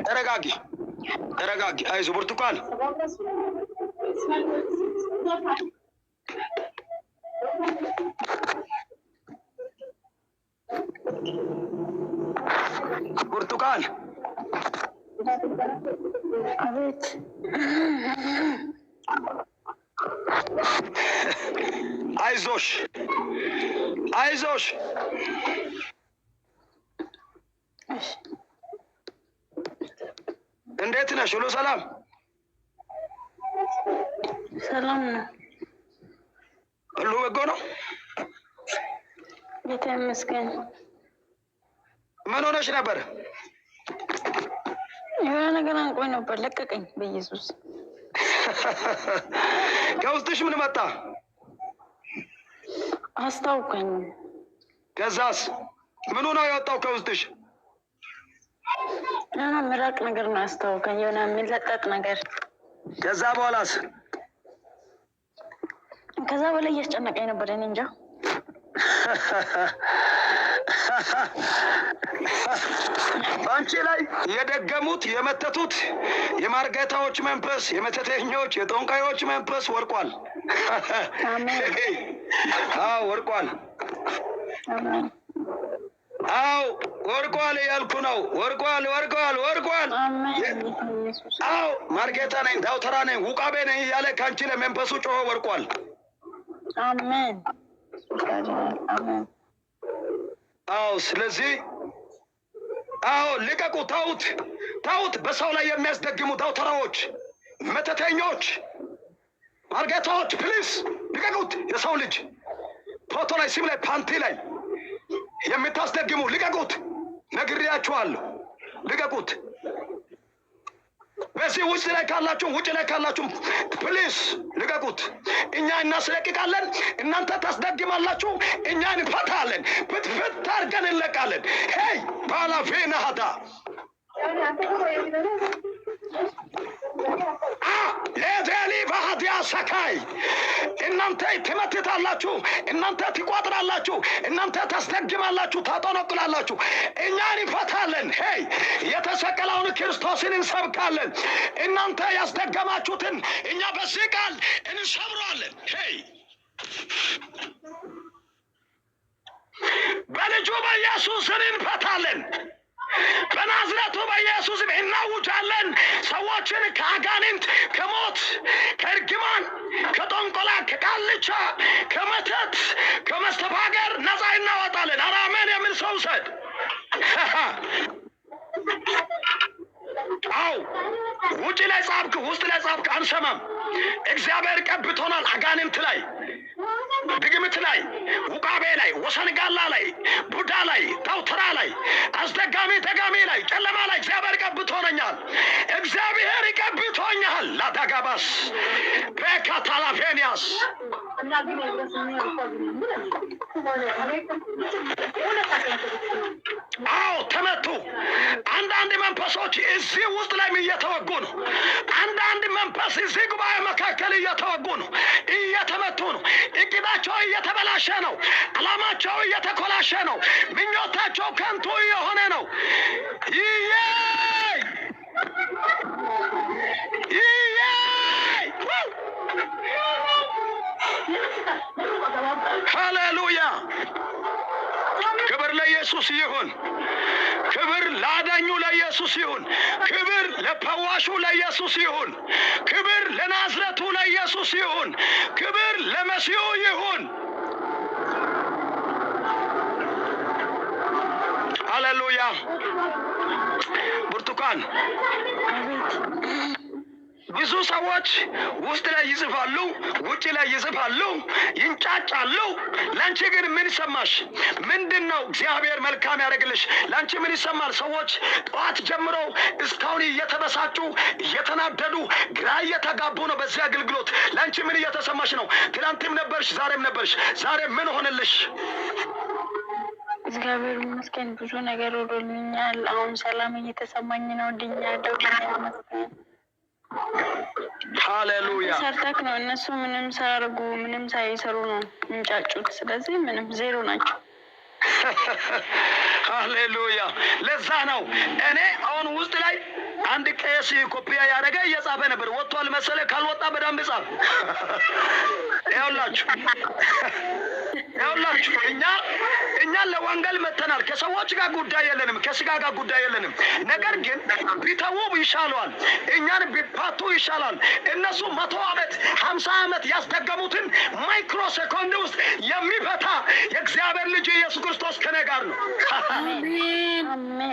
ተረጋጊ፣ ተረጋጊ። አይዞ ብርቱካን። ብርቱካን። አቤት። አይዞሽ፣ አይዞሽ። እሺ። እንዴት ነሽ? ሁሉ ሰላም? ሰላም ነው። ሁሉ በጎ ነው? ጌታ ይመስገን። ምን ሆነሽ ነበር? የሆነ ነገር አንቆኝ ነበር፣ ለቀቀኝ በኢየሱስ። ከውስጥሽ ምን መጣ? አስታውቀኝ። ከዛስ ምኑ ነው የወጣው ከውስጥሽ? የሆነ ምራቅ ነገር ነው ያስታውቀኝ፣ የሆነ የሚለጠጥ ነገር። ከዛ በኋላስ? ከዛ በላይ እያስጨነቀኝ ነበር። እኔ እንጃ። በአንቺ ላይ የደገሙት የመተቱት የማርጌታዎች መንፈስ፣ የመተተኞች፣ የጦንቃዮች መንፈስ ወርቋል። አሜን። አዎ ወርቋል። አሜን። አዎ ወርቋል እያልኩ ነው። ወርቋል፣ ወርቋል፣ ወርቋል። አሜን። ጌታ ኢየሱስ። አዎ ማርጌታ ነኝ፣ ዳውተራ ነኝ፣ ውቃቤ ነኝ እያለ ከአንቺ ላይ መንፈሱ ጮሆ ወርቋል። አሜን። አሜን። አዎ ስለዚህ አዎ ልቀቁ፣ ተውት፣ ተውት። በሰው ላይ የሚያስደግሙ ዳውተራዎች፣ መተተኞች፣ ማርጌታዎች please ልቀቁት። የሰው ልጅ ፎቶ ላይ፣ ስም ላይ፣ ፓንቲ ላይ የምታስደግሙ ልቀቁት። ነግሬያችኋለሁ፣ ልቀቁት። በዚህ ውስጥ ላይ ካላችሁ፣ ውጭ ላይ ካላችሁ please ልቀቁት። እኛ እናስለቅቃለን፣ እናንተ ታስደግማላችሁ፣ እኛ እንፈታለን። ፍትፍት አድርገን እንለቃለን። Hey ባላፌናሃዳ ሌቴሊ ባህዲያ ሰካይ፣ እናንተ ትመትታላችሁ፣ እናንተ ትቋጥራላችሁ፣ እናንተ ታስደግማላችሁ፣ ታጠነቁላላችሁ። እኛ እንፈታለን። Hey የተሰቀለውን ክርስቶስን እንሰብካለን። እናንተ ያስደገማችሁትን እኛ በዚህ ቃል እንሰብረዋለን። Hey በልጁ በኢየሱስን እንፈታለን። በናዝረቱ በኢየሱስም እናውጃለን። ሰዎችን ከአጋንንት፣ ከሞት፣ ከእርግማን፣ ከጠንቆላ፣ ከቃልቻ፣ ከመተት፣ ከመስተፋገር ነፃ እናወጣለን። ኧረ አሜን የሚል ሰው ውሰድ። አው ውጭ ላይ ጻፍክ፣ ውስጥ ላይ ጻፍክ፣ አንሰማም። እግዚአብሔር ቀብቶናል። አጋንንት ላይ፣ ድግምት ላይ፣ ውቃቤ ላይ፣ ወሰንጋላ ላይ፣ ቡዳ ላይ፣ ታውተራ ላይ፣ አስደጋሚ ደጋሚ ላይ፣ ጨለማ ላይ እግዚአብሔር ቀብቶነኛል። እግዚአብሔር ቀብቶኛል። ላዳጋባስ ፔካታላፌኒያስ። አዎ ተመቱ። አንዳንድ መንፈሶች እዚህ ውስጥ ላይ እየተወጉ ነው። አንዳንድ መንፈስ እዚህ ጉባኤ መካከል እየተወጉ ነው፣ እየተመቱ ነው። እቅዳቸው እየተበላሸ ነው። ዓላማቸው እየተኮላሸ ነው። ምኞታቸው ከንቱ እየሆነ ነው። ይዬ ይዬ። ሃሌሉያ! ክብር ለኢየሱስ ይሁን። ክብር ለአዳኙ ለኢየሱስ ይሁን። ክብር ለፈዋሹ ለኢየሱስ ይሁን። ክብር ለናዝረቱ ለኢየሱስ ይሁን። ክብር ለመሲሁ ይሁን። ሃሌሉያ። ብርቱካን። አቤት። ብዙ ሰዎች ውስጥ ላይ ይጽፋሉ፣ ውጭ ላይ ይጽፋሉ፣ ይንጫጫሉ። ለአንቺ ግን ምን ይሰማሽ? ምንድን ነው እግዚአብሔር መልካም ያደርግልሽ? ለአንቺ ምን ይሰማል? ሰዎች ጠዋት ጀምሮ እስካሁን እየተበሳጩ፣ እየተናደዱ፣ ግራ እየተጋቡ ነው በዚህ አገልግሎት። ለአንቺ ምን እየተሰማሽ ነው? ትናንትም ነበርሽ፣ ዛሬም ነበርሽ። ዛሬ ምን ሆነልሽ? እግዚአብሔር ይመስገን ብዙ ነገር ሆኖልኛል። አሁን ሰላም እየተሰማኝ ነው። ድኛለሁ። ጌታ ይመስገን። ሃሌሉያ። ሰርተክ ነው። እነሱ ምንም ሳያደርጉ ምንም ሳይሰሩ ነው እንጫጩት። ስለዚህ ምንም ዜሮ ናቸው። ሃሌሉያ። ለዛ ነው እኔ አሁን ውስጥ ላይ አንድ ቄስ ኮፒያ ያደረገ እየጻፈ ነበር። ወጥቷል መሰለ። ካልወጣ በደንብ ጻፍ። ይኸውላችሁ እኛ ለወንጌል መተናል። ከሰዎች ጋር ጉዳይ የለንም፣ ከስጋ ጋር ጉዳይ የለንም። ነገር ግን ቢተዉ ይሻለዋል፣ እኛን ቢፋቱ ይሻላል። እነሱ 100 ዓመት 50 ዓመት ያስደገሙትን micro second ውስጥ የሚፈታ የእግዚአብሔር ልጅ ኢየሱስ ክርስቶስ ከኔ ጋር ነው። አሜን። አሜን።